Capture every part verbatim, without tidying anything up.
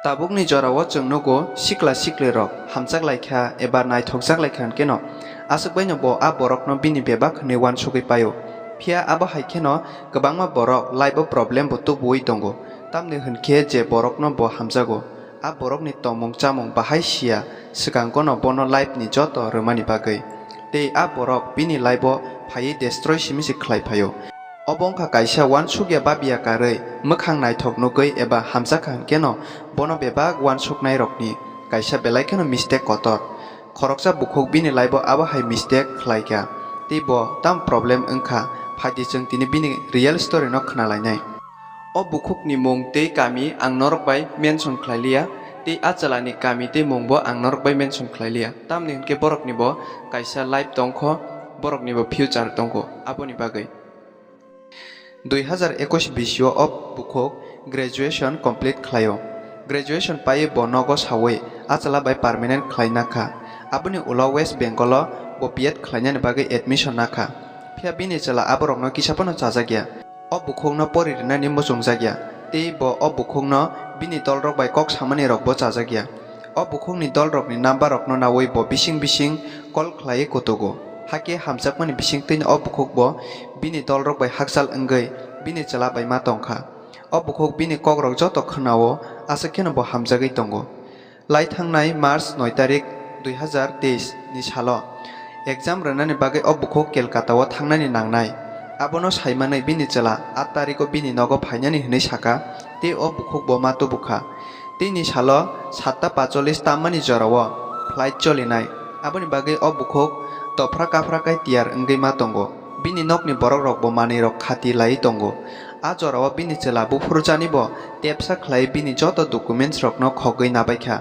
Tabukni jorao chwng nugo sikla siklirok hamjak lai kha eba naithokjak lai kha hwnkhe no, aswk baino bo a borokno bini bebak hwnwi uansugwi paio. Phiya abo hai kheno kwbangma borok life-o problem bo tubuwi tongo, tamni hwnkhe je borokno bo hamjago, a borokni tongmung chamung bahai siya, swkangkono bono life-ni joto rwmani bagwi. Tei a borok bini life-o phaiwi destroy simi se khlai phaio. Obo wngkha kaisa uansukya babya karwi, mwkhang naithok nugwi eba hamjakha hwnkhe no bono bebak uansuknairokni kaisa belai kheno mistake kotor. Khoroksa bukhuk bini life-o abo hai mistake khlaikha, tei bo tamo problem wngkha, phaidi chwng tini bini real story-no khna lainai. O bukhukni mung tei kami ang norok bai mention khlai liya, tei a chwlani kami tei mungbo ang norok bai mention khlai liya, tamni hwnkhe boroknibo kaisa life tongkho, boroknibo future tongkho, aboni bagwi. Dui hazar ekush bisio o bukhuk graduation complete khlaio. Graduation paiwi bo nogo sawi a chwla bai permanent khlai nakha. Aboni ulo West Bengal-o bo B Ed khlainani bagwi admission nakha. Phiya bini chwla aborokno kisa phano chajakya. O bukhukno pori rinani muchungjakya. Tei bo o bukhukno bini dolrok bai kok samani rokbo chajakya. O bukhukni dolrokni number rokno nawi bo bising bising call khlaiwi kutugo. Hakhe hamjakmani bisingtwino o bukhukbo bini dolrok bai hakchal wngwi bini chwla bai ma tongkha. O bukhuk bini kokrok joto khwnao, aswk kheno bo hamjagwi tongo. Lai thangnai March noi tarik dui hazar teis ni salo exam rwnani bagwi o bukhuk Kolkata-o thangnani nangnai. Abono saimanwi bini chwla aat tarigo bini nogo phainani hwnwi saka, tei o bukhuk bo ma tubukha. Teini salo satta pacholis tammani jorao flight cholinai, aboni bagwi o bukhuk dophra kaphra khai tiyar wngwi ma tongo. Bini nokni borokrokbo manwirok khati laiwi tongo. A jorao bini chwla buphuru janibo tepsa khlai bini joto documents rokno khogwi nabaikha.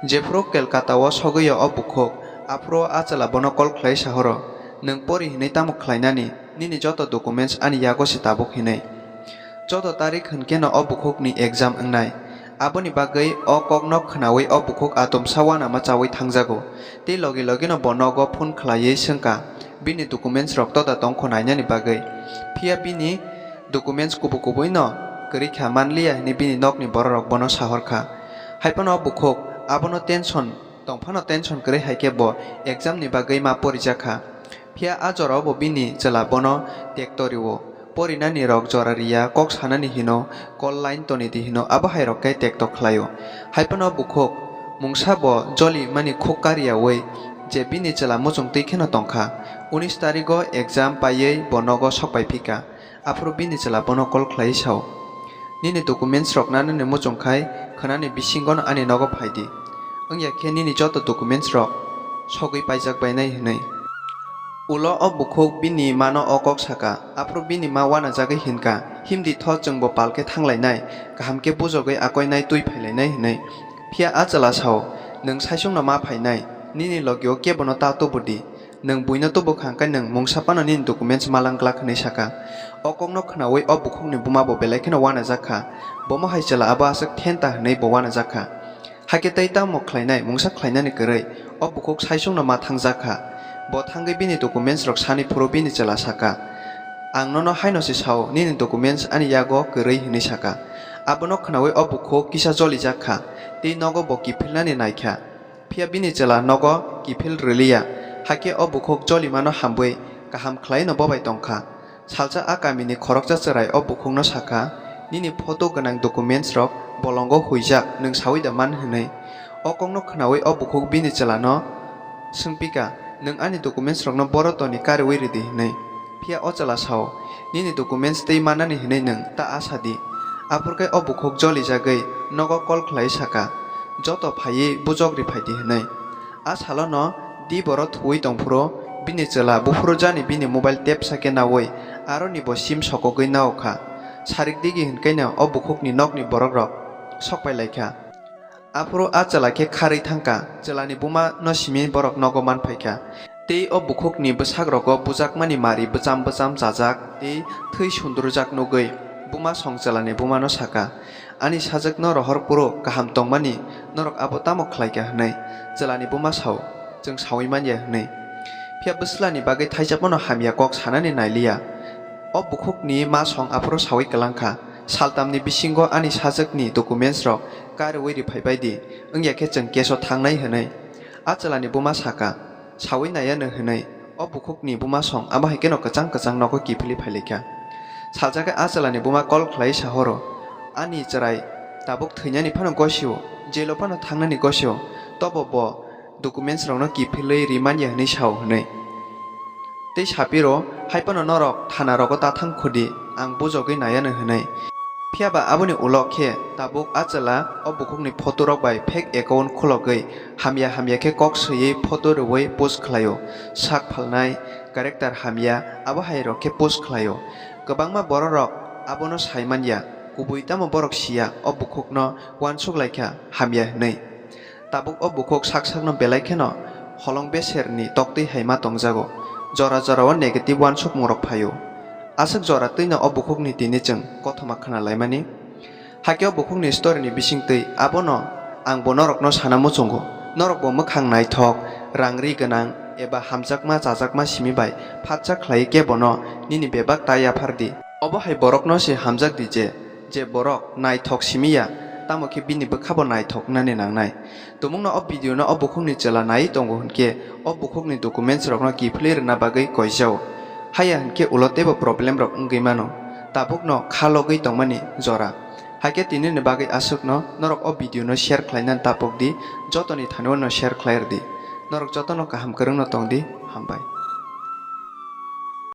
Jephuru Kolkata-o sogwi o bukhuk, aphuru a chwla bono call khlai sahoro, "Nwng pori hinwi tamo khlainani? Nini joto documents ani yago se tabuk," hinwi. Choudo tarik hwnkhe no o bukhukni exam wngnai. Aboni bagwi o kokno khwnawi o bukhuk atomsa uanama chawi thangjago. Tei logi logi no bo nogo phone khlaiwi swngkha, bini documents rok toda tongkho nainani bagwi. Phiya bini documents kubui kubui no kwrwi kha manliya hinwi bini nokni bororok bono sahorkha. Haiphano o bukhuk abono tension tongphano tension kwrwi hai khe bo exam ni bagwi ma porijakha. Phiya a jorao bo bini chwla bono tekto rio. Porinani rok jora riya, kok sanani hino, call line toni di hino, abo hai rok khe tekto khlaio. Haiphano bukhuk mungsa bo joli mani khuk kariyawi je bini chwla muchung twi kheno tongkha. Unis tarigo exam paiwi bo nogo sok pai phika. Aphuru bini chwla bono call khlaiwi sao, "Nini documents rok nanani muchung khai khwnani bisingono ani nogo phai di. Wngya khe nini joto documents rok sogwi paijak bainai," hinwi. Ulo o bukhuk bini mano o kok saka, aphuru bini ma uanajagwi hinka, "Himdi tho, chwngbo pal khe thanglainai, kaham khe bujogwi akoinai twi phailainai," hinwi. Phiya a chwla sao, "Nwng saichungno ma phainai, nini logio kebono ta tubu di. Nwng buino tubu kha hwnkhe nwng mungsa phano nini documents malang glak," hinwi saka. O kokno khwnawi o bukhukni buma bo belai kheno uanajak kha. Bomo hai chwla abo aswk thenta hinwi bo uanajak kha. Hakhe tei tamo khlainai, mungsa khlainani kwrwi o bukhuk saichungno ma thangjak kha. Bo thangwi bini documents rok sani phuru bini chwla saka, "Ang nono haino se sao, nini documents ani yago kwrwi," hinwi saka. Abono khwnawi o bukhuk kisa jolijak kha, tei nogo bo kiphilnani naikha. Phiya bini chwla nogo kiphil rwliya, hakhe o bukhuk jolimano hamwi kaham khlaino bobai tongkha. Salsa a kamini khoroksa chwrai o bukhukno sakha, "Nini photo gwnang documents rok bolongo huijak, nwng sawi da man?" hinwi. O kokno khwnawi o bukhuk bini chwlano swngpika, "Nwng ani documents rokno boro toni kariwi rwdi," hinwi. Phiya o chwla sao, "Nini documents tei manani hinwi nwng ta asa di." Aphurkhe o bukhuk jolijagwi nogo call khlaiwi saka, "Joto phaiwi bujok ri phaidi," hinwi. A salono di boro thuwi tongphuru bini chwla buphuru jani bini mobile tepsa khe nawi aroni bo sim sokogwi naokha. Sarik digi hwnkhe no o bukhukni nokni borokrok sokpai laikha. Aphuru a chwla khe kharwi thangkha, chwlani buma no simi borok nogo manphaikha. Tei o bukhukni bwsakrogo bujakmani mari bwcham bwcham chajak tei thwi sundrujak nugwi buma song chwlani bumano saka, "Ani sajwkno rohor phuru kaham tongmani norok abo tamo khlaikha?" hinwi. Chwlani buma sao, "Chwng sawi manya," hinwi. Phiya bwslani bagwi thaisa phano hamya kok sanani nailiya. O bukhukni ma song aphuru sawi kwlangkha, Saltamni bisingo ani sajwkni documents rok kariwi riphaibaidi, wngya khe chwng case o thangnai hwnwi. A chwlani buma saka, sawi naiyano hwnwi, o bukhukni buma song abo hai kheno kwchang kwchang nogo kiphilwi phailaikha. Salsa khe a chwlani buma call khlaiwi sahoro, ani chwrai tabuk thwinani phano gosio, jail o phano thangnani gosio, tobo bo documents rokno kiphilwi rimanya hwnwi sao hwnwi. Tei sapiro, hai phano norok thana rogo ta thang khudi, ang bujogwi naiyano hwnwi. Phiyaba aboni ulo khe tabuk a chwla o bukhukni photo rok bai fake account khulogwi hamya hamya khe kok swiwi photo rwui post khlaio, sak phalnai, character hamya, abo hai rok khe post khlaio. Kwbangma borok rok abono sai manya, kubui tamo borok siya o bukhukno uansuk laikha hamya hwnwi. Tabuk o bukhuk sak sakno belai kheno holong beserni toktwi hai ma tongjago. Jora jorao negative uansukmungrok phaio. Aswk jora twino o bukhukni tini chwng kothoma khna laimani. Hakhe o bukhukni story ni bisingtwi abono ang bo norokno sana muchungo. Norokbo mwkhang naithok, rang ri gwnang eba hamjakma chajakma simi bai phatsa khlaiwi kebono nini bebak ta yaphardi. Obo hai borokno se hamjakdi je, je borok naithok simi ya, tamo khe bini bwkhabo naithok wngnani nangnai. Tumungno o video no o bukhukni chwla naiwi tongo hwnkhe o bukhukni documents rokno kiphilwi rwna bagwi koijao. Haya hwnkhe ulo teibo problem rok wngwi mano. Tabukno kha logwi tongmani jora. Hakhe tinini bagwi aswkno norok o video no share khlainani tapokdi, jotoni thani uano share khlai rwdi. Norok jotono kaham kwrwngno tongdi, hambai.